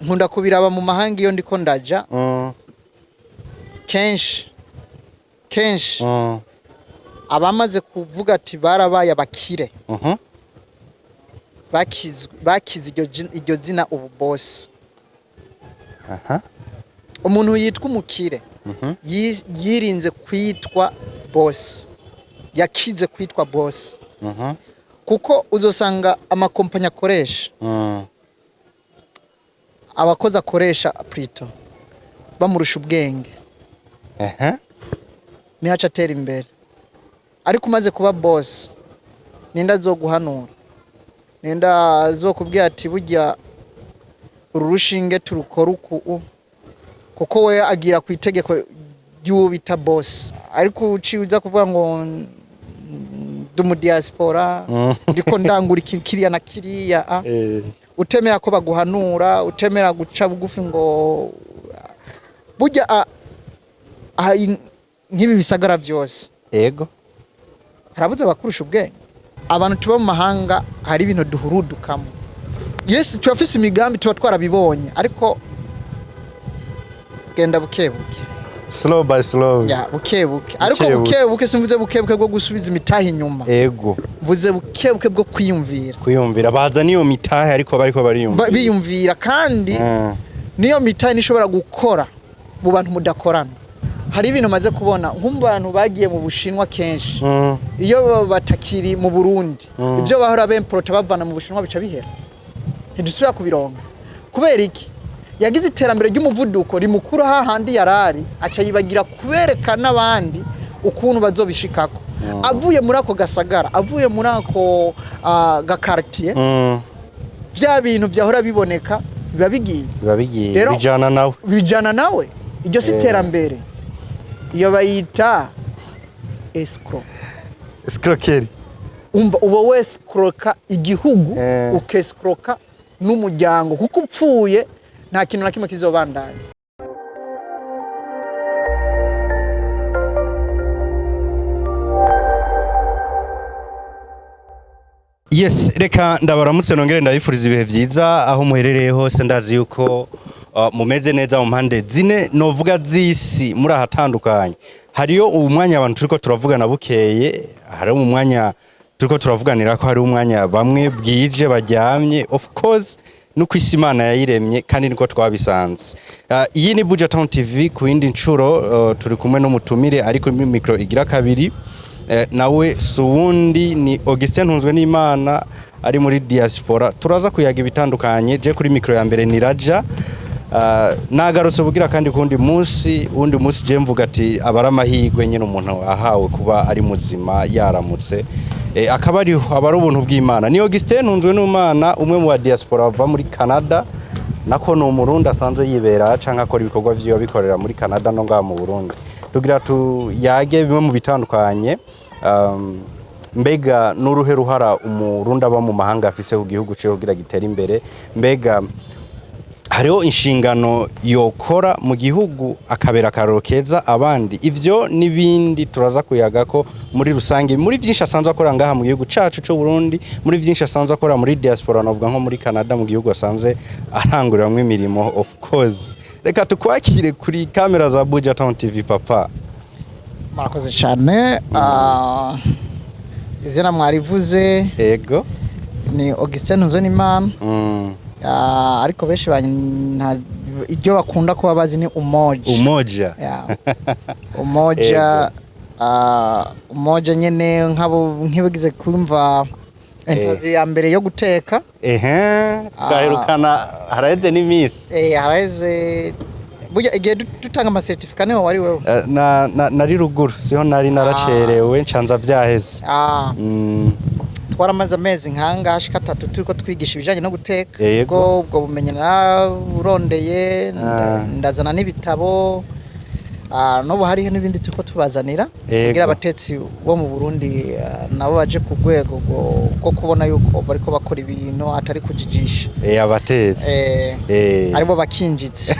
Nkunda kubiraba mu mahanga iyo ndiko ndaja. Kenshi kenshi abamaze kuvuga ati barabaye abakire, bakize iryo zina ubu boss. Umuntu yitwa umukire yirinze kwitwa boss, yakize kwitwa boss, kuko uzosanga amakompanyi akoresha, abakozi akoresha plutôt bamurusha ubwenge, niho aca atera imbere. Ariko umaze kuba boss, ninde azoguhanura? Ninde azokubwira ati burya uru rushinge turukora uku u? Kuko we agira ku itegeko ry'uwo bita boss. Ariko uciye uza kuvuga ngo ndi umu diaspora, ndiko ndangura iki kiriya na kiriya, a utemera ko baguhanura, utemera guca bugufi, ngo burya nk'ibi bisagara byose harabuze abakurusha ubwenge. Abantu tuba mu mahanga hari ibintu duhurudukamo. Yes, turafise imigambi, tuba twarabibonye, ariko genda buke buke. Slow by slow. Ya, buke buke, ariko Buke buke. Buke buke simvuze buke buke bwo gusubiza imitahe inyuma, mvuze buke buke bwo kwiyumvira. Kwiyumvira, baza niyo mitahe ariko bariko bariyumvira. Biyumvira kandi niyo mitahe nishobora gukora mu bantu mudakorana. Hari ibintu maze kubona nko mu bantu bagiye mu Bushinwa kenshi, iyo batakiri mu Burundi, ibyo bahora bemporota bavana mu Bushinwa bica bihera, ntidusubira kubironka. Kubera iki? Yagize iterambere ry'umuvuduko rimukura hahandi yarari, aca yibagira kubereka n'abandi ukuntu bazobishikako. Avuye muri ako gasagara, avuye muri ako ga quartier, vya bintu vyahora biboneka biba bigiye. Biba bigiye. Rero- Bijana nawe. Bijana nawe. Iryo si iterambere, iyo bayita escroc. Escroquerie. Umva, uba wescroka igihugu, ukescroka n'umuryango, kuko upfuye nta kintu na kimwe kizobandanya. Yes, reka ndabaramutse, nongere ndabifuriza ibihe vyiza aho muherereye hose. Ndazi yuko mumeze neza mu mpande zine novuga z'isi, muri ahatandukanye. Hariyo ubu mwanya abantu turiko turavugana bukeye, hariho mu mwanya turiko turavuganira ko hari umwanya bamwe bwije baryamye. Of course, nuko isi Imana yayiremye kandi niko twabisanze. Iyi ni Buja Town TV ku yindi ncuro, turi kumwe n'umutumire ariko muri micro igira kabiri. Nawe si uwundi, ni Augustin Ntunzwe n'Imana ari muri diaspora. Turaza kuyaga ibitandukanye. Je kuri micro ya mbere ni Raja. Nagarutse bugira kandi kundi munsi, wundi munsi je mvuga ati abari amahirwe nyine umuntu ahawe kuba ari muzima, yaramutse, akaba ariho, aba ari ubuntu bw'Imana. Ni Augustin Ntunzwe n'Imana, umwe mu ba diaspora bava muri Canada, nako ni Umurundi asanzwe yibera canke akora ibikorwa vyiwe abikorera muri Canada no ngaha mu Burundi. Tugira tuyage bimwe mu bitandukanye. Mbega n'uruhe ruhara Umurundi aba mu mahanga afise ku gihugu ciwe kugira gitere imbere? Mbega hariho inshingano yokora mu gihugu akabera akarorero keza abandi? Ivyo n'ibindi turaza kuyaga ko muri rusange, muri vyinshi asanzwe akora ngaha mu gihugu cacu c'u Burundi, muri vyinshi asanzwe akora muri diaspora, novuga nko muri Canada, mu gihugu asanzwe aranguriramwo imirimo. Of course, reka tukwakire kuri kamera za Buja Town TV, papa. Murakoze cyane. Izina mwarivuze. Ego. Ni Augustin Ntunzwenimana. Ariko benshi iryo bakunda kuba bazi ni Umoja. Umoja. Yeah. Umoja. Umoja nyene nk'abo nkibagize kumva interview ya mbere yo guteka. Ehe, twaherukana haraheze n'imisi. Haraheze burya igihe dutanga ama certificat, niho wari wewe. Nari ruguru, siho nari, naracerewe ncanza vyaheze. Twaramaze amezi nkanga ashika 3 turiko twigisha ibijanye no guteka. Ubwo bumenyi narurondeye, ndazana n'ibitabo. N'ubu hariho n'ibindi turiko tubazanira kugira abatetsi bo mu Burundi nabo baje ku rwego rwo kubona yuko bariko bakora ibintu atari kujijisha. Abatetsi. Aribo bakinjitse.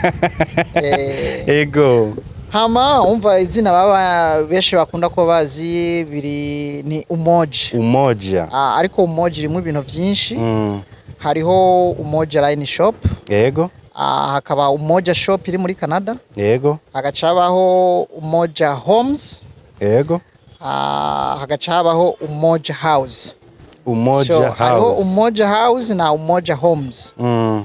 Hama umva, izina baba benshi bakunda kuba bazi biri ni Umoja. Umoja. Ariko Umoja irimo ibintu byinshi. Hariho Umoja Line Shop. Hakaba Umoja Shop iri muri Canada. Hagaca habaho Umoja Homes. Hagaca habaho Umoja House. Umoja So, hariho House. Umoja House na Umoja Homes.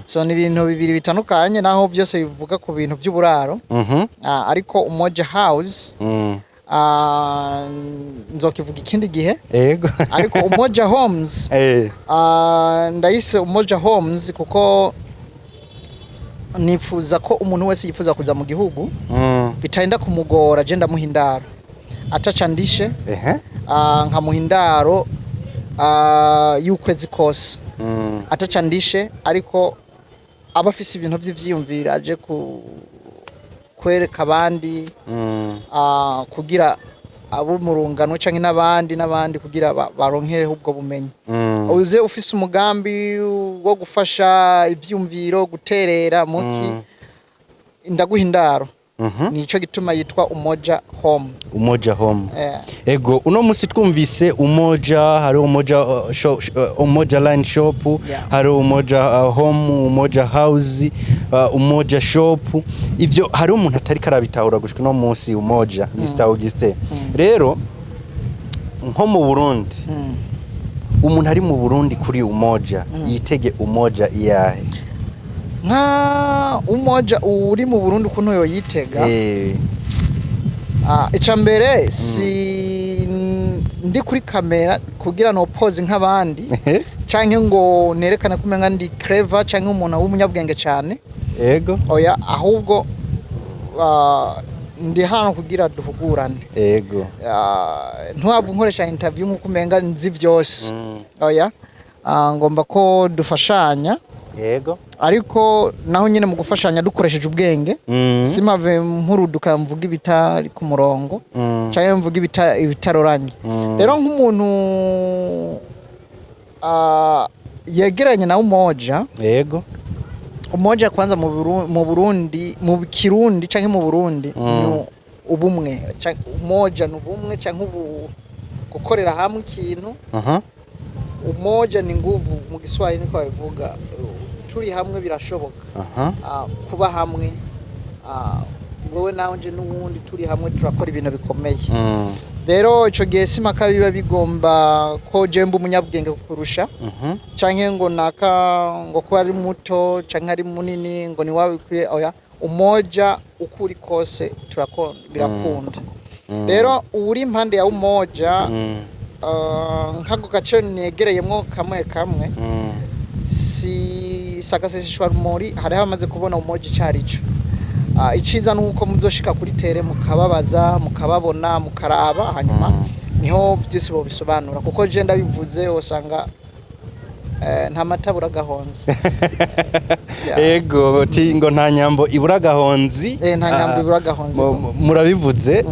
So ni ibintu bibiri bitandukanye, naho byose bivuga ku bintu by'uburaro. Ariko Umoja House nzokivuga ikindi gihe. Ariko Umoja Homes, ndayise Umoja Homes kuko nifuza ko umuntu wese yifuza kuza mu gihugu bitarinda kumugora, je ndamuha indaro ataca ndishe. Nkamuha indaro y'ukwezi kose ataca ndishe, ariko aba afise ibintu vy'ivyiyumviro aje kwereka abandi, kugira abo mu rungano canke n'abandi n'abandi, kugira baronkereho ubwo bumenyi. Uze ufise umugambi wo gufasha, ivyumviro, guterera muki, ndaguha indaro. Nico gituma yitwa Umoja Home. Umoja Home. Ego, uno musi twumvise Umoja, hari Umoja shop, Umoja Line Shop, hari Umoja Home, Umoja House, Umoja Shop. Ivyo hari umuntu atari karabitahura gushika uno musi, Umoja, Mr Augustin. Rero nko mu Burundi, umuntu ari mu Burundi kuri Umoja yitege Umoja iyahe? Nka Umoja uri mu Burundi, ukuntu yoyitega, ica mbere si ndi kuri kamera kugira no pose nk'abandi canke ngo nerekane ko umenga ndi clever canke umuntu w'umunyabwenge cane. Oya, ahubwo ndi hano kugira duhugurane. Ntuhava nkoresha interview nk'uko umenga nzi vyose. Oya, ngomba ko dufashanya, ariko naho nyine mu gufashanya dukoresheje ubwenge. Simave mpuruduka mvuga ibitari ku murongo canke mvuga ibitaroranye. Rero nk'umuntu yegeranye na Umoja, Umoja kwanza mu Burundi, mu Kirundi canke mu Burundi, ni ubumwe. Umoja ni ubumwe canke ubu gukorera hamwe ikintu. Umoja ni nguvu mu Giswahili, niko babivuga. Turi hamwe birashoboka. Kuba hamwe, wowe nawe nje n'uwundi, turi hamwe turakora ibintu bikomeye. Rero ico gihe simaka biba bigomba ko je mba umunyabwenge kukurusha, canke ngo naka ngo kuba ari muto canke ari munini ngo ni wabikwiye. Oya, Umoja uko uri kose birakunda. Rero uri impande ya Umoja, nk'ako gace negereyemwo kamwe kamwe, si sagaseseshwa rumuri, hariho abamaze kubona Umoja icarico. Iciza nuko muzoshika kuri terrain mukababaza, mukababona, mukaraba, hanyuma niho vyose bobisobanura, kuko je ndabivuze usanga nta mata abura agahonzi. Yeah. Ego, ti ngo nta nyambo ibura agahonzi. Nta nyambo ibura agahonzi. Murabivuze.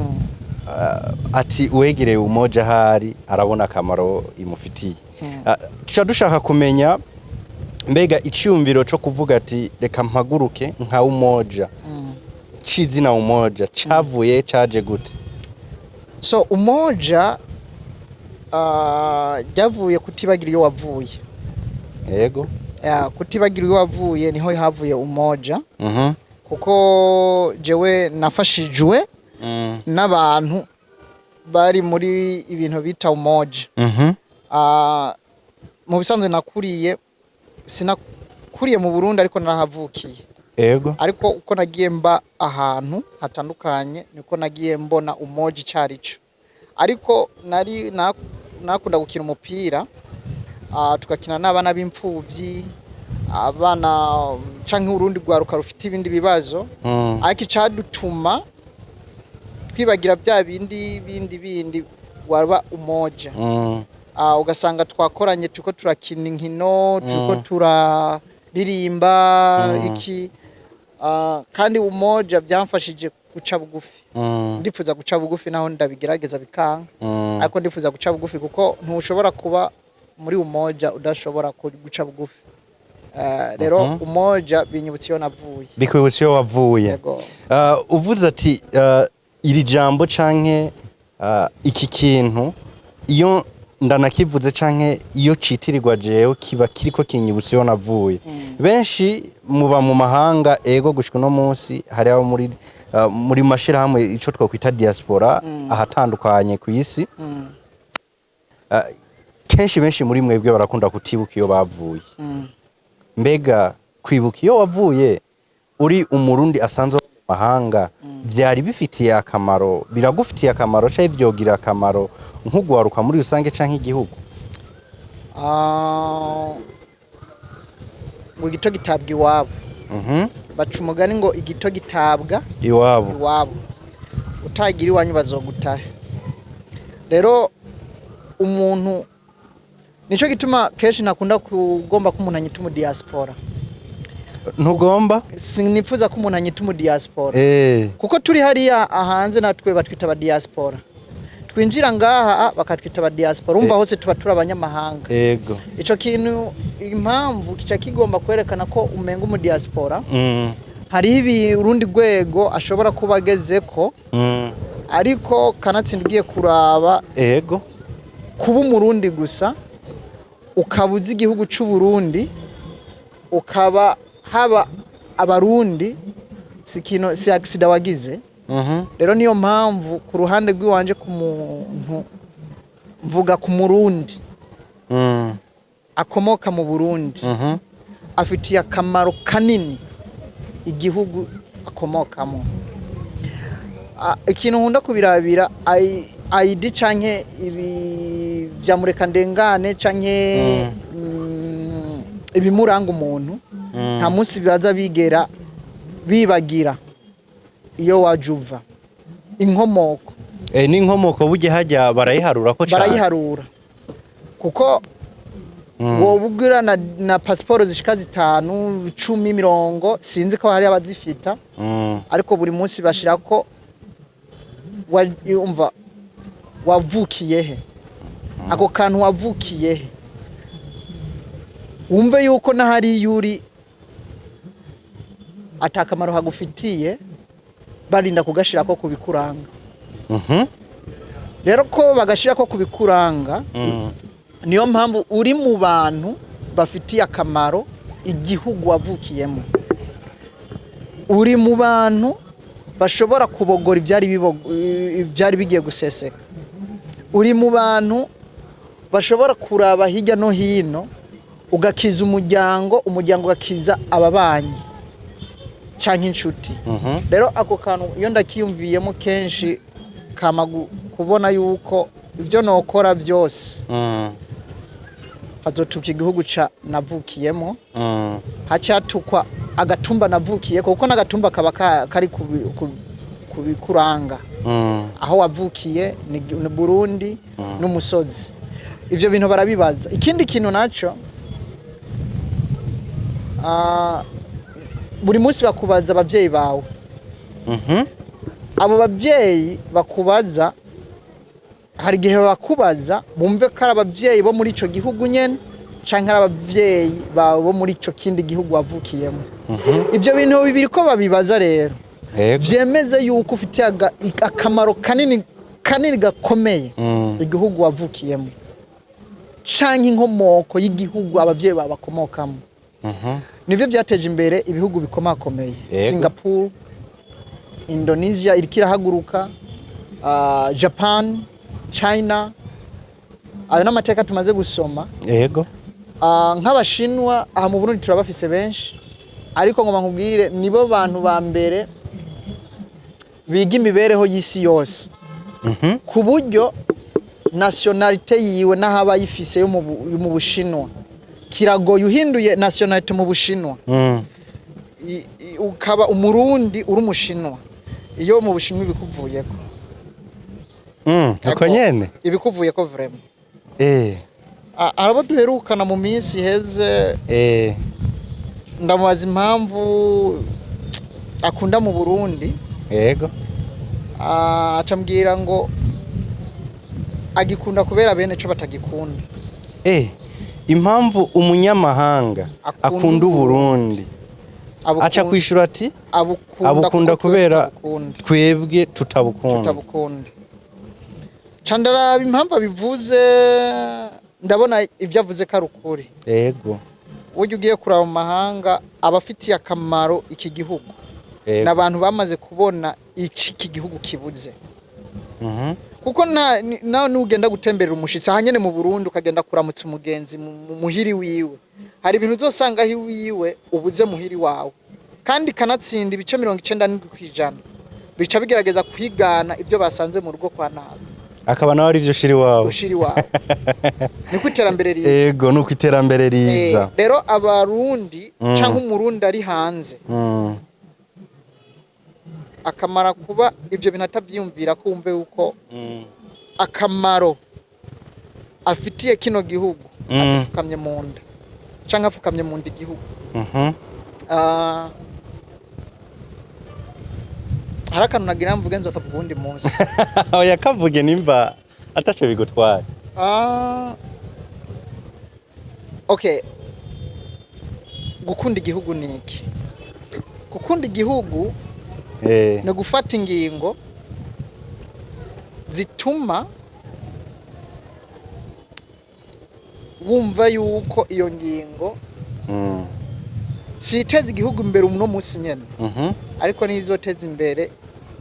Ati uwegereye Umoja ahari arabona akamaro imufitiye. Tuca dushaka kumenya, mbega iciyumviro co kuvuga ati reka mpaguruke nka Umoja, c'izina Umoja cavuye caje gute? So Umoja ryavuye kutibagira iyo wavuye. Ya, kutibagira iyo wavuye niho havuye Umoja, kuko jewe nafashijwe n'abantu bari muri ibintu bita Umoja. Mu bisanzwe nakuriye, sinakuriye mu Burundi, ariko narahavukiye. Ariko uko nagiye mba ahantu hatandukanye niko nagiye mbona Umoja icarico. Ariko nari nakunda gukina umupira, tugakina n'abana b'imfuvyi, abana canke urundi rwaruka rufite ibindi bibazo. Ariko icadutuma twibagira bya bindi bindi bindi waba Umoja. Ugasanga twakoranye, turiko turakina inkino, turiko turaririmba iki. Kandi Umoja byamfashije guca bugufi. Ndifuza guca bugufi, naho ndabigerageza bikanga, ariko ndifuza guca bugufi, kuko ntushobora kuba muri Umoja udashobora guca bugufi. Rero Umoja binyibutsa iyo navuye. Bikwibutsa iyo wavuye. Yego. Uvuze ati iri jambo canke iki kintu iyo Ndanakivuze canke iyo citirirwa jewe, kiba kiriko kinyibutsa iyo navuye. Benshi muba mu mahanga, ego, gushika uno munsi hari abo muri mashirahamwe ico twokwita diaspora ahatandukanye ku isi. Kenshi benshi muri mwebwe barakunda kutibuka iyo bavuye. Mbega kwibuka iyo wavuye uri Umurundi asanzwe mu mahanga vyari bifitiye akamaro, biragufitiye akamaro canke vyogira akamaro nk'ugwaruka muri rusange canke igihugu? Ah, ngo igito gitabwa iwabo. Baca umugani ngo igito gitabwa iwabo. Iwabo. Utagira iwanyu bazogutahe. Rero umuntu, nico gituma kenshi nakunda kugomba ko umuntu anyita umu diaspora. Ntugomba? Sinifuza ko umuntu anyita umu diaspora, kuko turi hariya hanze natwe batwita aba diaspora, twinjira ngaha bakatwita aba diaspora. Umva, hose tuba turi abanyamahanga. Ico kintu, impamvu kica kigomba kwerekana ko umenga umu diaspora, hariho ibi urundi rwego ashobora kuba agezeko, ariko kanatsinda ugiye kuraba, kuba Umurundi gusa, ukaba uzi igihugu c'u Burundi, ukaba haba Abarundi, si kino, si accident wagize. Rero niyo mpamvu ku ruhande rw'iwanje, ku muntu mvuga, ku Murundi akomoka mu Burundi, afitiye akamaro kanini igihugu akomokamo. Ikintu nkunda kubirabira, ID canke ibi vya mureka ndengane canke ibimuranga umuntu, nta munsi baza bigera bibagira iyo waje uva, inkomoko. N'inkomoko burya hajya barayiharura ko cane. Barayiharura, kuko woba ugura na pasiporo zishika 5, 10, 30, sinzi ko hari abazifita, ariko buri munsi bashirako umva wavukiye he, ako kantu wavukiye he, wumve yuko n'ahari uri atakamaro hagufitiye, barinda kugashirako kubikuranga. Rero ko bagashirako kubikuranga, niyo mpamvu uri mu bantu bafitiye akamaro igihugu wavukiyemo, uri mu bantu bashobora kubogora ibyari bigiye guseseka, uri mu bantu bashobora kuraba hirya no hino ugakiza umuryango, umuryango ugakiza ababanyi cyangwa inshuti. Rero ako kantu iyo ndakiyumviyemo kenshi, kama kubona yuko ibyo nokora byose hazotuka igihugu ca navukiyemo, hacatukwa agatumba navukiye, kuko n'agatumba kaba kari kubikuranga. Aho wavukiye ni Burundi n'umusozi, ivyo bintu barabibaza. Ikindi kintu naco, buri munsi bakubaza abavyeyi bawe. Abo bavyeyi bakubaza, hari igihe bakubaza bumve ko ari abavyeyi bo muri ico gihugu nyene canke ari abavyeyi bawe bo muri ico kindi gihugu wavukiyemo. Ivyo bintu bibiri ko babibaza rero, vyemeze yuko ufitiye akamaro kanini kanini gakomeye igihugu wavukiyemo canke inkomoko y'igihugu abavyeyi bawe bakomokamo. Nivyo vyateje imbere ibihugu bikomakomeye. Singapore, Indonesia iriko irahaguruka, Japan, China. Ayo n'amateka tumaze gusoma. Nk'Abashinwa aha mu Burundi turabafise benshi, ariko ngoma nkubwire, nibo bantu ba mbere biga imibereho y'isi yose, ku buryo nationalité yiwe n'aho ayifise yo mu Bushinwa, kiragoye uhinduye nationalité mu Bushinwa, ukaba Umurundi uri Umushinwa, iyo mu Bushinwa ibikuvuyeko. Uko nyene? Ibikuvuyeko vraiment. Arabo duherukana mu minsi iheze, ndamubaza impamvu akunda mu Burundi. Acambwira ngo agikunda kubera bene co batagikunda. Impamvu umunyamahanga akunda akunda Uburundi, aca kwishura ati abukunda abukunda kuko twe kubera tutabukunda. Twebwe tutabukunda. Tutabukunda. Ca ndaraba impamvu abivuze, ndabona ibyo avuze ko ari ukuri. Burya ugiye kuraba mu mahanga, abafitiye akamaro iki gihugu n'abantu bamaze kubona iki gihugu kibuze. Kuko nawe nugenda gutemberera umushitsi aha nyene mu Burundi, ukagenda kuramutsa umugenzi mu muhiri wiwe, hari ibintu uzosanga aho iwiwe ubuze muhiri wawe. Kandi kanatsinda ibice 97% bica bigerageza kwigana ibyo basanze mu rugo kwa nabi. Akaba nawe ari byo ushira iwawe. Ushira iwawe, niko iterambere riza. Ego, nuko iterambere riza. Rero abarundi canke umurundi ari hanze akamara kuba ibyo bintu atavyiyumvira ko wumve yuko akamaro afitiye kino gihugu, afukamye mu nda canke afukamye mu nda igihugu. Hari akantu nagira mvuge, nzokavuga uwundi munsi. Oya, kavuge nimba ataco bigutwaye. Okay, gukunda igihugu ni iki? Gukunda igihugu ni gufata ingingo zituma wumva yuko iyo ngingo siteza igihugu imbere uno munsi nyene, ariko nizoteza imbere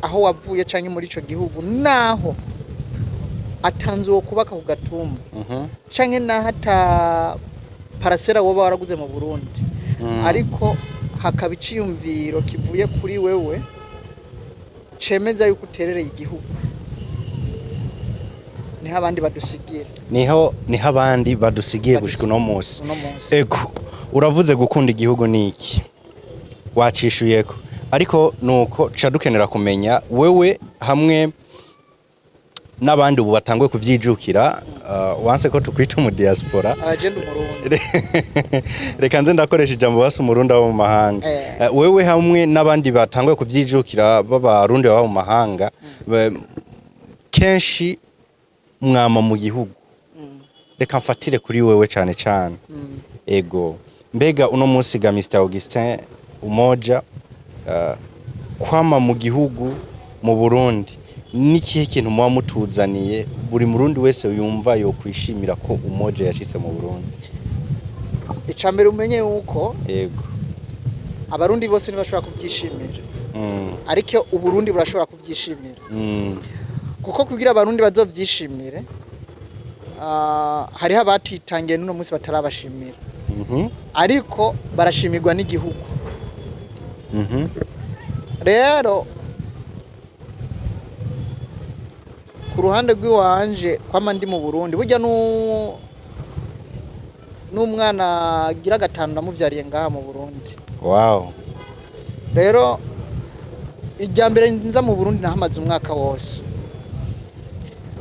aho wavuye canke muri ico gihugu, naho atanze uwo kubaka ku gatumba canke naho ata parcelle woba waraguze mu Burundi, ariko hakaba iciyumviro kivuye kuri wewe cemeza yuko uterereye igihugu, niho abandi badusigira. Niho abandi badusigiye gushika uno munsi. Uno munsi. Ego, uravuze gukunda igihugu ni iki, wacishuyeko, ariko nuko ca dukenera kumenya wewe hamwe n'abandi ubu batanguye kuvyijukira, wanse ko tukwita umu diaspora. Agenda umurundi. Reka nze ndakoresha ijambo basi umurundi abo mu mahanga. Wewe hamwe n'abandi batanguye kuvyijukira b'abarundi baba mu mahanga, kenshi mwama mu gihugu. Reka mfatire kuri wewe cane cane. Ego, mbega uno munsi ga Mr Augustin Umoja, kwama mu gihugu mu Burundi n'ikihe kintu muba mutuzaniye buri murundi wese yumva yo kwishimira ko Umoja yashitse mu Burundi? Icambere, umenye yuko abarundi bose ntibashobora kubyishimira, ariko uburundi burashobora kubyishimira. Kuko kugira abarundi bazovyishimire, hariho abatitangiye n'uno munsi batarabashimira, ariko barashimirwa n'igihugu. Rero ku ruhande rw'iwanje, kwama ndi mu Burundi, burya n'umwana agira gatanu namuvyariye ngaha mu Burundi. Rero irya mbere nza mu Burundi nahamaze umwaka wose.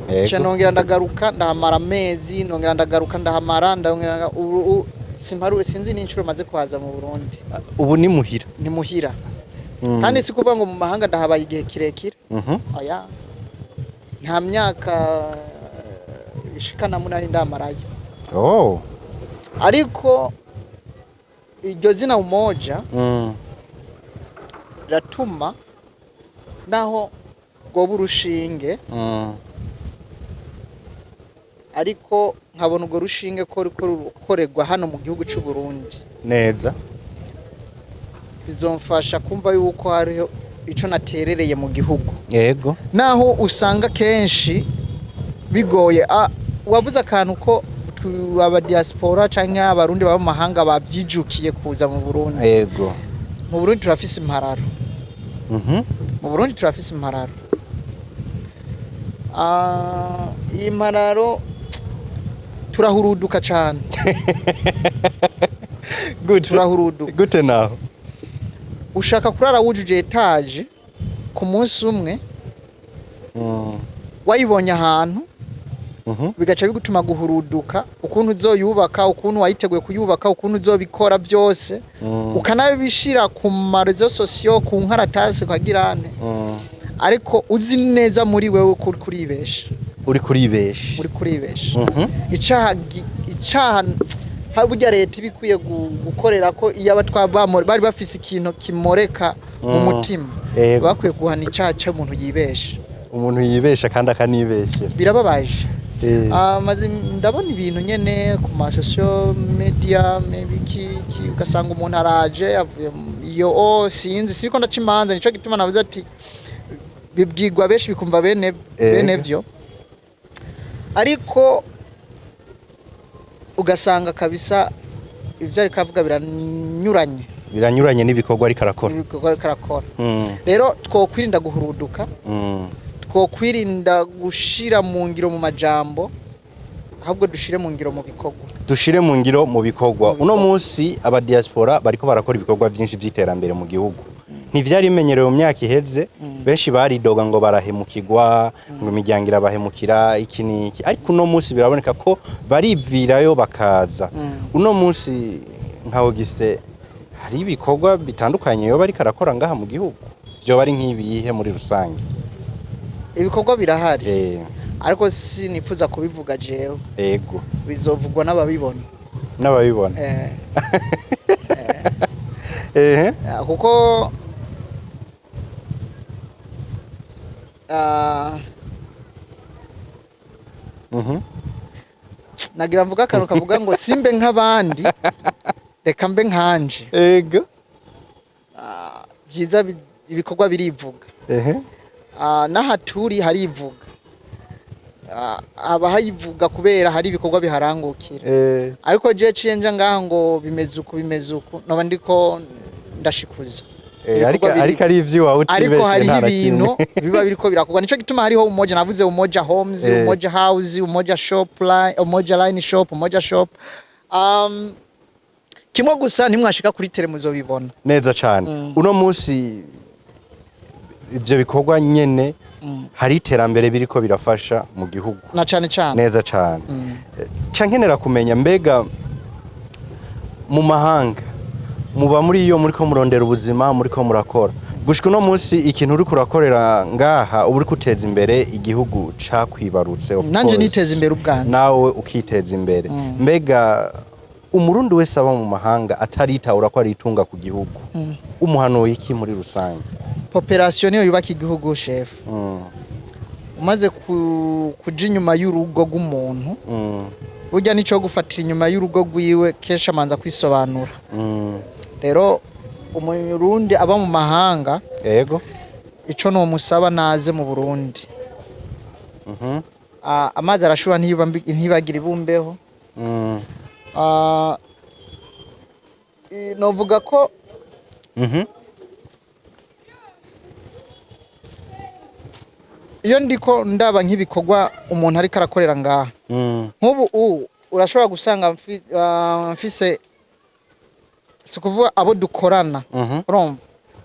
Nca nongera ndagaruka, ndahamara amezi, nongera ndagaruka, ndahamara, ndongera ubu simparure, sinzi n'inshuro maze kuhaza mu Burundi. Ubu ni muhira. Ni muhira. Kandi si kuvuga ngo mu mahanga ndahabaye igihe kirekire. Oya, nta myaka ishika na 8 ndamarayo. Ariko iryo zina Umoja riratuma naho rwoba urushinge, ariko nkabona urwo rushinge ko ruriko rukorerwa hano mu gihugu c'u Burundi. Neza. Bizomfasha kumva yuko hariho ico naterereye mu gihugu. Naho usanga kenshi bigoye. Wavuze akantu ko aba diaspora canke abarundi baba mu mahanga bavyijukiye kuza mu Burundi. Mu Burundi turafise impararo. Mu Burundi turafise impararo. Iyi mpararo, turahuruduka cane. Gute? Turahuruduka. Gute naho? Ushaka kurara wujuje étage ku munsi umwe, wayibonye ahantu, bigaca bigutuma guhuruduka ukuntu uzoyubaka, ukuntu wayiteguye kuyubaka, ukuntu uzobikora byose, ukanabishira ku ma réseaux sociaux, ku nkaratasi, ukagirane, ariko uzi neza muri wewe ko uri kuribesha. Uri kuribesha. Uri kuribesha. Icaha burya leta iba ikwiye gukorera ko iyo bari bafise ikintu kimoreka mu mutima, bakwiye guhana icaha c'umuntu yibesha. Umuntu yibesha kandi akanibeshera. Birababaje. Maze ndabona ibintu nyene ku ma social media, maybe ki ugasanga umuntu araje avuye iyo o sinzi, siriko ndaca imanza. Nico gituma navuze ati bibwirwa benshi bikumva bene bene byo, ariko ugasanga kabisa ivyo ariko avuga biranyuranye. Biranyuranye n'ibikorwa ariko arakora. Ibikorwa ariko arakora. Rero twokwirinda guhuruduka, twokwirinda gushira mu ngiro mu majambo, ahubwo dushire mu ngiro mu bikorwa. Dushire mu ngiro mu bikorwa. Mu Uno bikorwa. munsi aba diaspora bariko barakora ibikorwa byinshi by'iterambere mu gihugu. Ntivyari bimenyerewe mu myaka iheze. Benshi baridoga ngo barahemukirwa, ngo imiryango irabahemukira, iki n'iki, ariko uno munsi biraboneka ko barivirayo bakaza. Uno munsi nka Auguste hari ibikorwa bitandukanye yoba ariko arakora ngaha mu gihugu, vyoba ari nk'ibihe muri rusange? Ibikorwa birahari, ariko sinifuza kubivuga jewe. Bizovugwa n'ababibona. N'ababibona. Kuko nagira mvuga akantu kavuga ngo simbe nk'abandi, reka mbe nkanje. Byiza ibikorwa birivuga. N'aha turi harivuga. Haba hayivuga kubera hari ibikorwa biharangukira. Ariko je ciye nja ngaha ngo bimeze uku, bimeze uku, noba ndiko ndashikuza. Ariko Ibikorwa biri- ariko ari ivy'iwawe ariko utibeshe hariho nta na ibintu kimwe. biba biriko birakorwa. Nico gituma hariho Umoja, navuze Umoja Homes, Umoja House, Umoja Shop Line, Umoja Line Shop, Umoja Shop. Kimwe gusa, ntimwashika kuri tele muzobibona. Neza cane. Uno munsi ivyo bikorwa nyene hari iterambere biriko birafasha mu gihugu. Na cane cane. Neza cane. Ca nkenera kumenya, mbega mu mahanga muba muri iyo muriko murondera ubuzima, muriko murakora, gushika uno munsi ikintu uriko urakorera ngaha uba uriko uteza imbere igihugu cakwibarutse, of Nanje course. niteza imbere ubwanje. Nawe ukiteza imbere. Mbega umurundi wese aba mu mahanga ataritahura ko aritunga ku gihugu, umuhanuye iki muri rusange? Population niyo yubaka igihugu, chef. Umaze kuja inyuma y'urugo rw'umuntu, burya nico gufatira inyuma y'urugo rwiwe kenshi amanza kwisobanura. Rero umurundi aba mu mahanga, ico nomusaba, naze mu Burundi. Amazi arashuha ntibagira ibumbeho. Novuga ko iyo ndiko ndaba nk'ibikorwa umuntu ariko arakorera ngaha, nk'ubu urashobora gusanga mfise, si ukuvuga abo dukorana, urumva,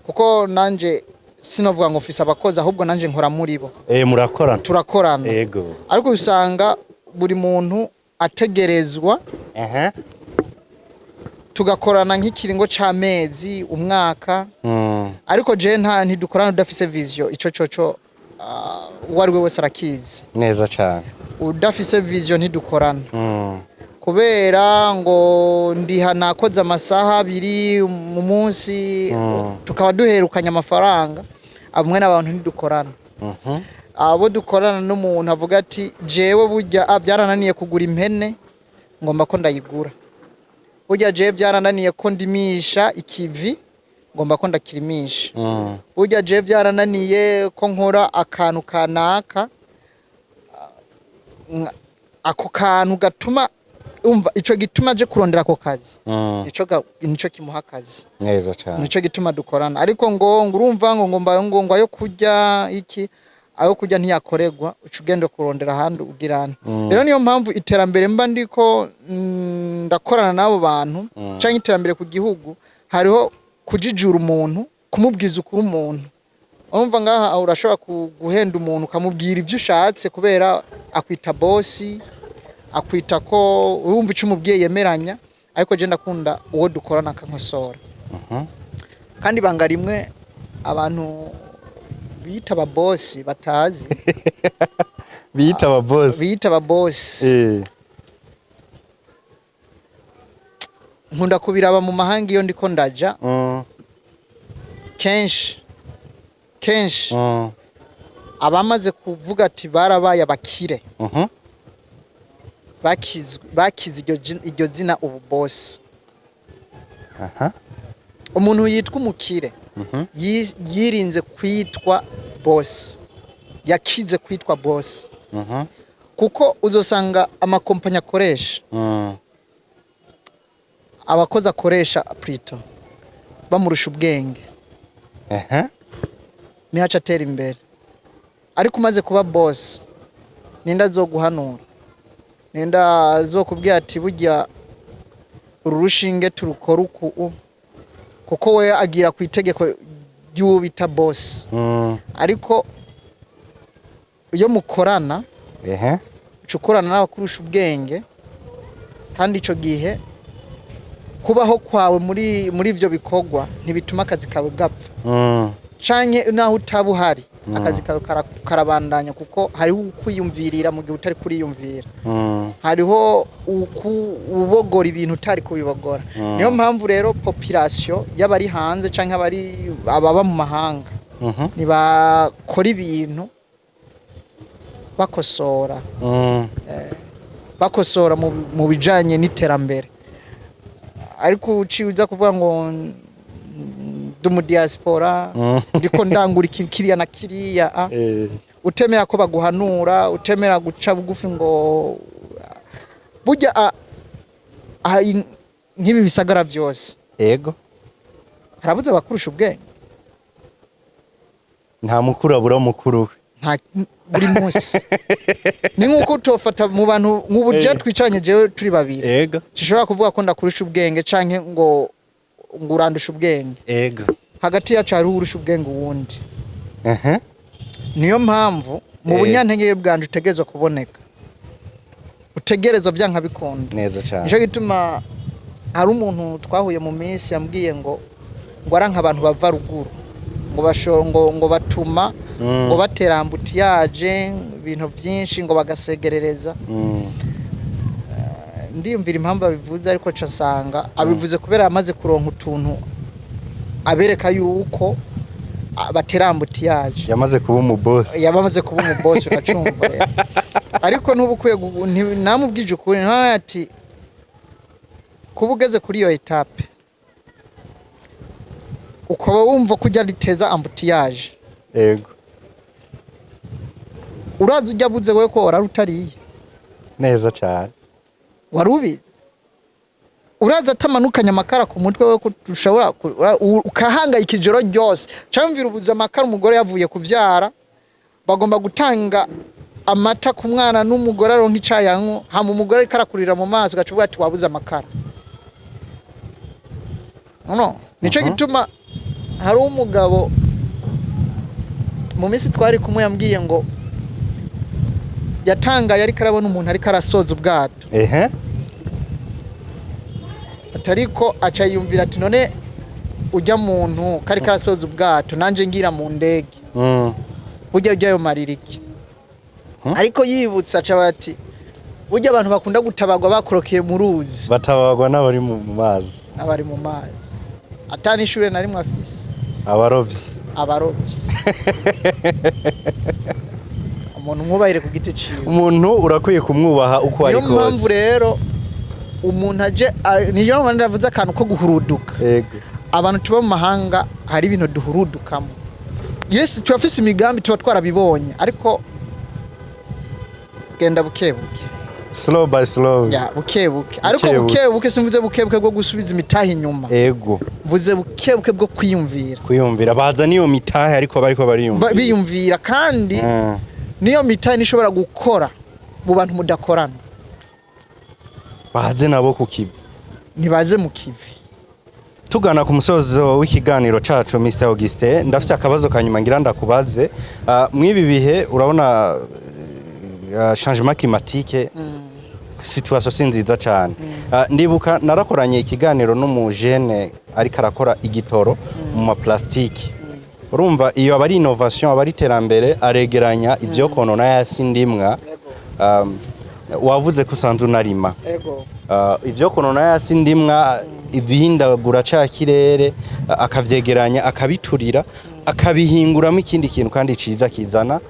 kuko nanje sinovuga ngo mfise abakozi, ahubwo nanje nkora muri bo. Murakorana. Turakorana. Ariko usanga buri muntu ategerezwa, tugakorana nk'ikiringo c'amezi, umwaka, ariko je nta ntidukorana udafise vision. Ico coco uwo ari we wese arakizi. Neza cane. Udafise vision ntidukorana, kubera ngo ndiha nakoze amasaha 2 mu munsi, tukaba duherukanye amafaranga amwe n'abantu, ntidukorana. Abo dukorana n'umuntu avuga ati jewe burya byarananiye kugura impene, ngomba ko ndayigura. Burya jewe byarananiye ko ndimisha ikivi, ngomba ko ndakirimisha. Burya jewe byarananiye ko nkora akantu kanaka, ako kantu gatuma umva ico gituma aje kurondera ako kazi, nico kimuha akazi. Neza cane. Nico gituma dukorana. Ariko ngo urumva ngo ngo ayo kurya iki, ayo kurya ntiyakoregwa, uca ugenda kurondera ahandi ugirana. Rero niyo mpamvu iterambere mba ndiko ndakorana n'abo bantu, canke iterambere ku gihugu, hariho kujijura umuntu, kumubwiza ukuri umuntu. Urumva ngaha urashobora guhenda umuntu ukamubwira ibyo ushatse, kubera akwita bosi, akwita ko urumva icyo umubwiye yemeranya. Ariko je ndakunda uwo dukorana akankosora. Kandi ibanga rimwe abantu bita ababosi batazi, Biyita ababosi. Biyita ababosi, nkunda kubiraba mu mahanga iyo ndiko ndaja, kenshi kenshi. Abamaze kuvuga ati barabaye abakire, bakize iryo zina ubu boss. Umuntu yitwa umukire yirinze kwitwa boss, yakize kwitwa boss, kuko uzosanga amakompanyi akoresha, abakozi akoresha plutôt bamurusha ubwenge, niho aca atera imbere. Ariko umaze kuba boss, ninde azoguhanura? Ninde azokubwira ati burya uru rushinge turukora uku kuko we agira ku itegeko ry'uwo bita boss. Ariko iyo mukorana, uca ukorana n'abakurusha ubwenge, kandi ico gihe kubaho kwawe muri ivyo bikorwa ntibituma akazi kawe gapfa, canke naho utaba uhari, akazi kawe karabandanya, kuko hariho ukwiyumvirira mu gihe utari kuriyumvira, hariho ubogora ibintu utari kubibogora. Niyo mpamvu rero population y'abari hanze canke abari ababa mu mahanga ntibakora ibintu bakosora, bakosora mu bijanye n'iterambere. Ariko uciye uza kuvuga ngo ndi mu diaspora, ndiko ndangura iki kiriya na kiriya, utemera ko baguhanura, utemera guca bugufi, ngo burya nk'ibi bisagara byose harabuze abakurusha ubwenge. Nta mukuru abura mukuru we. Nta, buri munsi ni nk'uko utofata mu bantu nk'ubu je twicaranye, jewe turi babiri, sishobora kuvuga ko ndakurusha ubwenge canke ngo urandusha ubwenge. Hagati yacu hariho urusha ubwenge uwundi. Niyo mpamvu mu bunyantege bwanje utegerezwa kuboneka, utegerezwa byanka bikunda. Neza cyane. Nico gituma hari umuntu twahuye mu minsi yambwiye ngo aranka abantu bava ruguru, ngo basho ngo batuma ngo batera embouteillage, ibintu byinshi, ngo bagasegerereza. Ndiyumvira impamvu abivuze, ariko nca nsanga abivuze kubera yamaze kuronka utuntu abereka yuko batera embouteillage. Yamaze kuba umubosi. Yabamaze kuba umubosi, uracumva rero. Ariko ntuba ukwiye namubwije ukuri ntawe ati kuba ugeze kuri iyo étape ukaba wumva ko ujya riteza embouteillage, urazi ujya abuze wowe ko warari utariye. Neza cyane. Wari ubizi, uraza atamanukanye amakara ku mutwe we ko ushobora ukahangayika ijoro ryose, cyangwa ubuze amakara, umugore yavuye kuvyara, bagomba gutanga amata ku mwana n'umugore aronka icayanywa, hama umugore ariko arakurira mu maso, ugaca uvuga ati wabuze amakara. No nico gituma hari umugabo mu minsi twari kumwe yambwiye ngo yatangaye ariko arabona umuntu ariko arasoza ubwato, atariko aca yiyumvira ati none ujya muntu kari karasoza ubwato, nanje ngira mu ndege, burya ujyayo marira iki? Ariko yibutse aca bati burya abantu bakunda gutabagwa bakorokeye mu ruzi, batabagwa n'abari mu mazi. N'abari mu mazi, atani ishure na rimwe afise. Abarovyi. Abarovyi. Umuntu mwubahire ku giti ciwe. Umuntu urakwiye kumwubaha uko ari Niyo mpamvu kose. rero umuntu aje niyo mpamvu ndavuze akantu ko guhuruduka. Abantu tuba mu mahanga hari ibintu duhurudukamo. Yes, turafise imigambi, tuba twarabibonye, ariko genda buke buke. Slow by slow. Ya, buke buke, ariko Buke buke. buke buke simvuze buke buke bwo gusubiza imitahe inyuma, mvuze buke buke bwo kwiyumvira. Kwiyumvira, baza niyo mitahe, ariko bariko bariyumvira. Biyumvira, kandi niyo mitahe nishobora gukora mu bantu mudakorana. Baze nabo ku kivi. Ntibaze mu kivi. Tugana ku musozo w'ikiganiro cacu, Mr Augustin, ndafise akabazo kanyuma ngira ndakubaze. Mw'ibi bihe urabona changement climatique, situation si nziza cane. Ndibuka narakoranye ikiganiro n'umujene ariko arakora igitoro mu ma plastique. Urumva iyo aba ari innovation, aba ari iterambere, aregeranya ivyo konona yasi ndimwa. Wavuze ko usanzwe unarima. Ego. Ivyo konona yasi ndimwa, ibihindagura ca kirere, akavyegeranya, akabiturira, akabihinguramo ikindi kintu kandi ciza kizana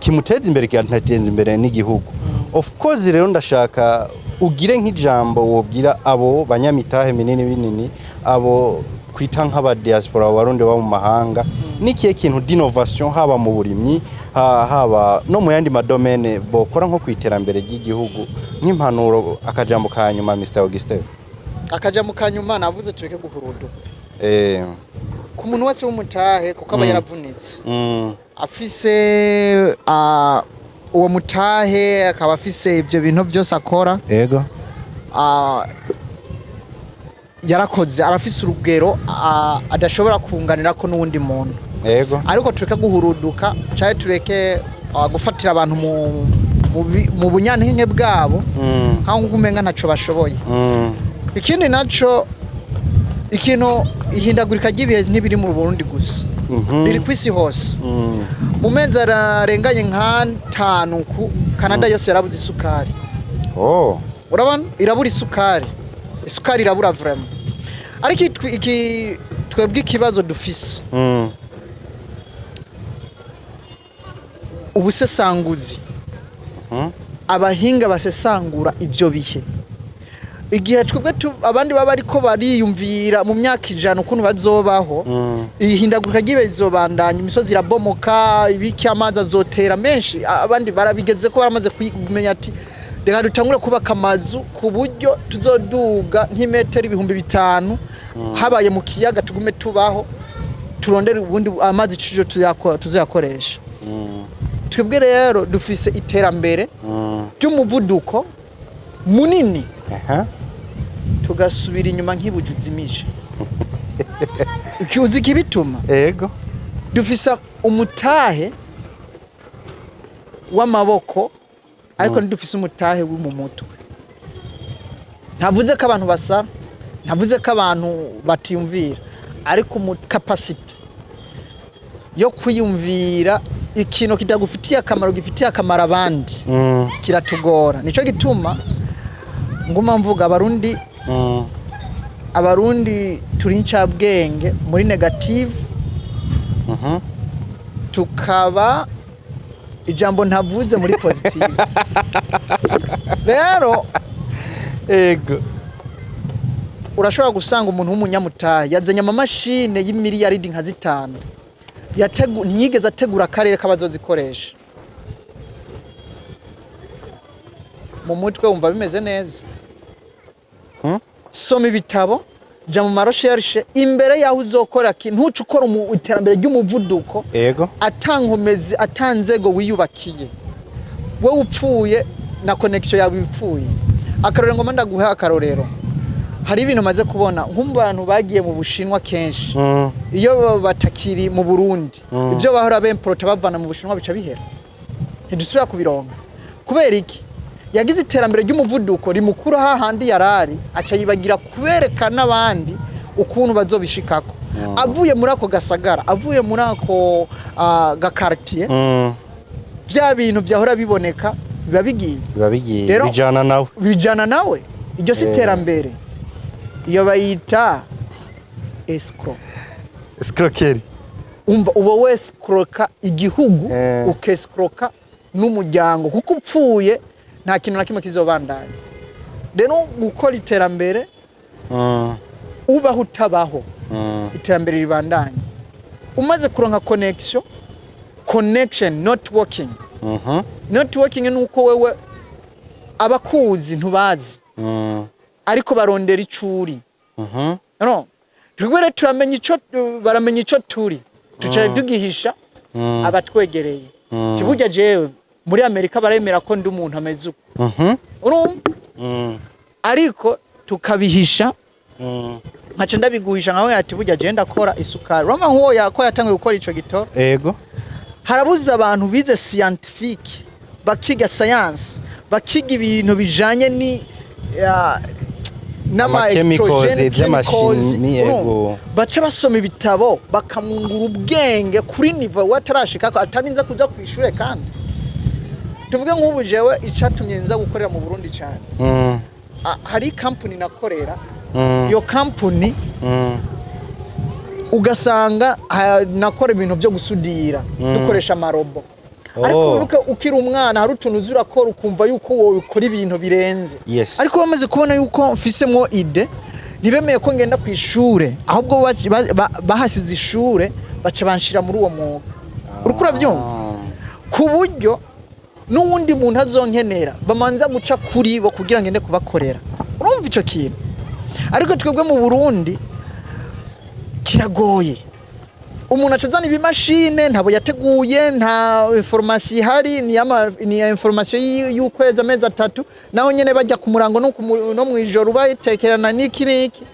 Kimuteza imbere, kigateza imbere n'igihugu, of course. Rero ndashaka ugire nk'ijambo wobwira abo banyamitahe minini binini, abo kwita nk'aba diaspora, abarundi baba mu mahanga. N'ikihe kintu d'innovation, haba mu burimyi, haba no mu yandi ma domaines, bokora nko ku iterambere ry'igihugu, nk'impanuro, akajambo ka nyuma, Mr Augustin? Akaja mu kanyuma navuze, tureke guhuruduka ku muntu wese w'umutahe, kuko aba yaravunitse, afise uwo mutahe, akaba afise ibyo bintu byose akora. Yarakoze, arafise urugero adashobora kunganira ko n'uwundi muntu. Ariko tureke guhuruduka cyangwa tureke gufatira abantu mu bunyantenke bwabo, nkaho umenga ntaco bashoboye. Ikindi naco, ikintu ihindagurika ry'ibihe ntibiri mu Burundi gusa, riri ku isi hose. Mu mezi arenganye nk'atanu ku Canada yose yarabuze isukari. Urabona irabura isukari, isukari irabura vraiment. Ariko iki twebwe ikibazo dufise, ubusesanguzi, abahinga basesangura ivyo bihe, igihe twebwe abandi baba ariko bariyumvira mu myaka 100 ukuntu bazobaho, ihindagurika ry'ibihe rizobandanya, imisozi irabomoka, ibiki, amazi azotera menshi. Abandi barabigeze ko baramaze kumenya ati reka dutangure kubaka amazu ku buryo tuzoduga nk'imetero 5000, habaye mu kiyaga tugume tubaho, turondere ubundi amazi tuzoyakoresha. Twebwe rero dufise iterambere ry'umuvuduko munini, tugasubira inyuma nk'ibuju zimije. Uzi ikibituma? Ego. Dufise umutahe w'amaboko, ariko ntidufise umutahe wo mu mutwe. Ntavuze ko abantu basara, ntavuze ko abantu batiyumvira, ariko mu capacité yo kwiyumvira ikintu kitagufitiye akamaro gifitiye akamaro abandi kiratugora. Nico gituma nguma mvuga abarundi, abarundi turi incabwenge muri négative, tukaba ijambo ntavuze muri positive. Rero urashobora gusanga umuntu w'umunyamutahe yazanye amamashine y'imiliyaridi nka 5, ntiyigeze ategura akarere k'abazozikoresha. Mu mutwe wumva bimeze neza. Soma ibitabo, jya mu ma recherches imbere y'aho uzokora, ntuce ukora iterambere ry'umuvuduko atankomezi, atanzego wiyubakiye. Wowe upfuye na connexion yawe ipfuye. Akarorero ngoma ndaguha akarorero, hari ibintu maze kubona nk'umu bagiye mu Bushinwa kenshi, iyo batakiri mu Burundi, ibyo bahora bemporota bavana mu Bushinwa bica bihera, ntidusubira kubironka. Kubera iki? Yagize iterambere ry'umuvuduko rimukura hahandi yarari, aca yibagira kubereka n'abandi ukuntu bazobishikako. Avuye muri ako gasagara, avuye muri ako ga quartier, bya bintu byahora biboneka biba bigiye. Biba bigiye. Rero bijana nawe. Bijana nawe. Iryo si iterambere, iyo bayita escroc. Escroquerie. Umva, uba wescroka igihugu, ukescroka n'umuryango, kuko upfuye nta kintu na kimwe kizobandanya. Rero gukora iterambere, ubaho utabaho, iterambere ribandanya. Umaze kuronka connection, connection not working, networking ni uko wewe abakuzi ntubazi, ariko barondera icuri. No twebwe rero turamenya ico, baramenya ico turi, tucaye tugihisha abatwegereye. Tiburya jewe muri Amerika baremera ko ndi umuntu ameze uko, urumva? Ariko tukabihisha, nkaca ndabiguhisha nkawe ati burya jewe ndakora isukari. Urumva nk'uwo yako yatanguye gukora ico gitoro, harabuze abantu bize scientifique, bakiga science, bakiga ibintu bijanye ni n'ama Ama chemicals, electrogenic chemicals, iby'amashimi, urumva? ego. Baca basoma ibitabo bakamwungura ubwenge kuri niveau watarashikako, atarinze kuja ku ishure. Kandi tuvuge nk'ubu jewe icatumye nza gukorera mu Burundi cyane, hari company nakorera. Iyo company ugasanga nakora ibintu byo gusudira dukoresha ama robots. Ariko Oh. wibuke ukiri umwana hari utuntu uzi urakora ukumva yuko wowe ukora ibintu birenze. Ariko bamaze kubona yuko mfisemwo idée, ntibemeye ko ngenda ku ishure, ahubwo bahasize ishure, baca banshira muri uwo mwuga. Uriko uravyumva? Ku buryo n'uwundi muntu azonkenera bamanza guca kuri bo kugira ngende kubakorera. Urumva ico kintu? Ariko twebwe mu Burundi kiragoye. Umuntu acazana ibimashine ntabo yateguye, nta information ihari, ni ya information y'ukwezi, amezi 3, naho nyene bajya ku murango no mwijoro batekerana n'iki n'iki.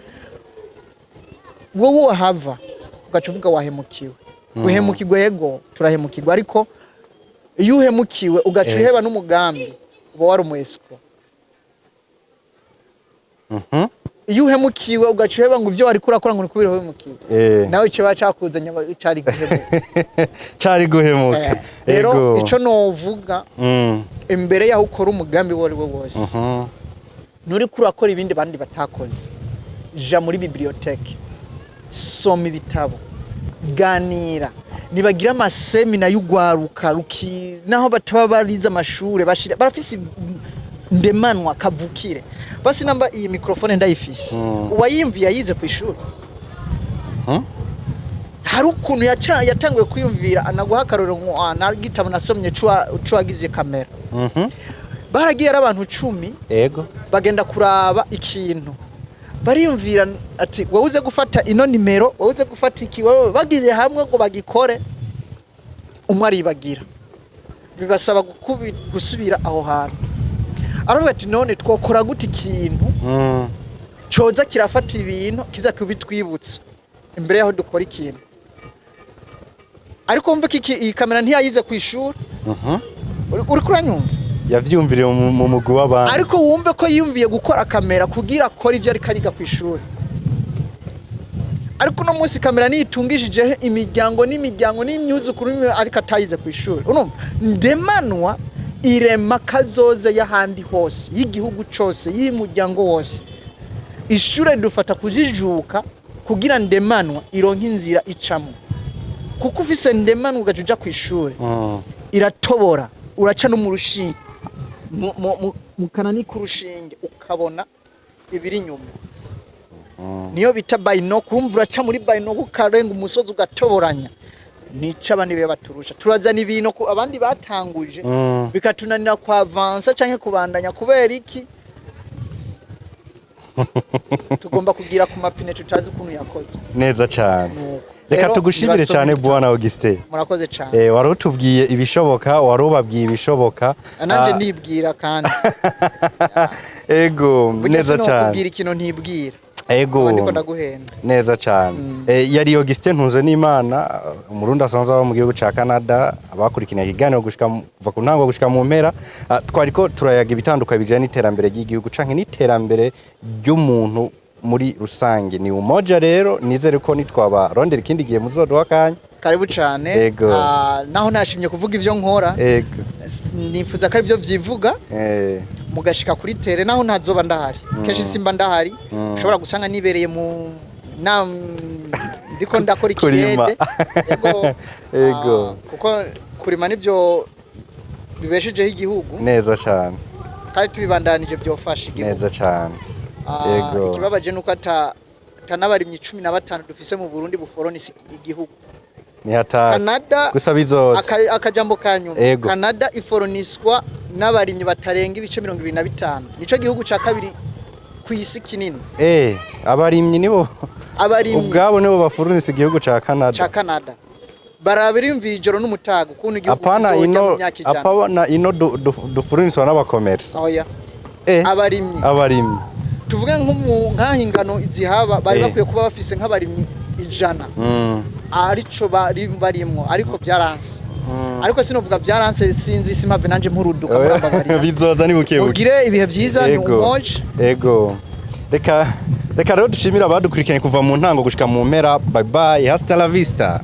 Wowe wahava ugaca uvuga wahemukiwe. Uhemukirwa, yego, turahemukirwa, ariko iyo uhemukiwe ugaca uheba n'umugambi, uba wari umu escroc. Iyo uhemukiwe ugaca uheba ngo ivyo wariko urakora ngo ni kubera uhemukiwe, nawe ico bacakuzanye cari guhemuka. Cari guhemuka. Rero ico novuga, imbere yaho ukora umugambi uwo ari wo wose, nturiko urakora ibindi bandi batakoze, ja muri bibliothèque, soma ibitabo, ganira, nibagira amasemina y'ugwaruka ruki, naho bataba barize amashure bashira barafise ndemanwa kavukire. Basi namba iyi microphone ndayifise, uwayimviye yayize ku ishuri? Hari ukuntu yatanguye kwiyumvira. Anaguha akarorero nko nagitabo nasomye cuwagize kamera. Baragiye ari abantu 10, bagenda kuraba ikintu, bariyumvira ati: "Wowe uze gufata ino nimero, wowe uze gufata iki." Wowe bagiye hamwe ngo bagikore, umwe aribagira, bibasaba gusubira aho hantu. Aravuga ati: "None twokora gute ikintu coza kirafata ibintu kiza kubitwibutsa imbere yaho dukora ikintu?" Ariko wumve ko iyi kamera ntiyayize ku ishuri. Uriko uranyumva? Yavyumviriye mu mugwi w'abandi. Ariko wumve ko yiyumviye gukora kamera kugira akore ibyo ariko ariga ku ishuri. Ariko uno munsi kamera niyitungishije imiryango n'imiryango n'imyuzukuru ariko atayize ku ishuri. Urumva ndemanwa irema kazoza y'ahandi hose, y'igihugu cose, y'umuryango wose. Ishure dufata kujijuka kugira ndemanwa ironke inzira icamo, kuko ufise ndemanwa ugaca uja ku ishuri, iratobora, uraca no mu rushinge, mu kanani k'urushinge, ukabona ibiri inyuma. Niyo bita binocle. Urumva uraca muri binocle, ukarenga umusozi, ugatoboranya. Nico abandi be baturusha. Turazana ibintu abandi batanguje, bikatunanira ku avansa canke kubandanya. Kubera iki? Tugomba kugira ku mapine tutazi ukuntu yakozwe. Neza cyane. Nuko. Reka Rero tugushimire nibasome cyane, ibitabo. Bwana Augustin. Murakoze cyane. Wari utubwiye ibishoboka, wari ubabwiye ibishoboka. Nanje ndibwira kandi. Ego. Burya Neza cyane. sinokubwira ikintu ntibwira. Ego. Ndiko ndaguhenda. Neza cyane. Yari Augustin Ntunze n'Imana, umurundi asanzwe aba mu gihugu ca Canada. Abakurikiranye ikiganiro gushika kuva ku ntango gushika mu mpera, twariko turayaga ibitandukanye bijanye n'iterambere ry'igihugu canke n'iterambere ry'umuntu muri rusange. Ni Umoja. Rero nizere ko nitwabarondera ikindi gihe muzoduha akanya. Karibu cyane. Ego. Naho nashimye kuvuga ivyo nkora, nifuza ko aribyo vyivuga, mugashika kuri terrain naho ntazoba ndahari. Kenshi simba ndahari, ushobora gusanga nibereye mu na ndiko ndakora Kurima. ikiyede. Ego. Ego. Kuko kurima nivyo bibeshejeho igihugu, Neza cyane. kandi tubibandanije byofasha igihugu. Neza cyane. Ego. Ikibabaje nuko ata n'abarimyi 15 dufise mu Burundi buforonisa igihugu. Ni hatari. Canada Gusa bizoza. Akajambo ka nyuma. Ego. Canada iforoniswa n'abarimyi batarenga ibice 25. Nico gihugu ca kabiri ku isi kinini. Abarimyi nibo Abarimyi ubwabo nibo bafurunisa igihugu ca Canada. Ca Canada barabiriyumvira ijoro n'umutaga ukuntu igihugu Apana kizojya ino mu myaka 100. Apana ino dufuruniswa n'abakomersa. Oya. Abarimyi. Abarimyi. Tuvuge nk'aho ingano zihaba bari bakwiye kuba bafise nk'abarimyi 100, arico bari barimwo, ariko byaranse. Ariko sinovuga byaranse, sinzi, simpave nanje mpuruduka, murambabarira. Bizoza ni buke buke. Mugire ibihe byiza, ni Ego. Umoja. Ego. Reka rero dushimire abadukurikiranye kuva mu ntango gushika mu mpera. Bye bye, hasta la vista.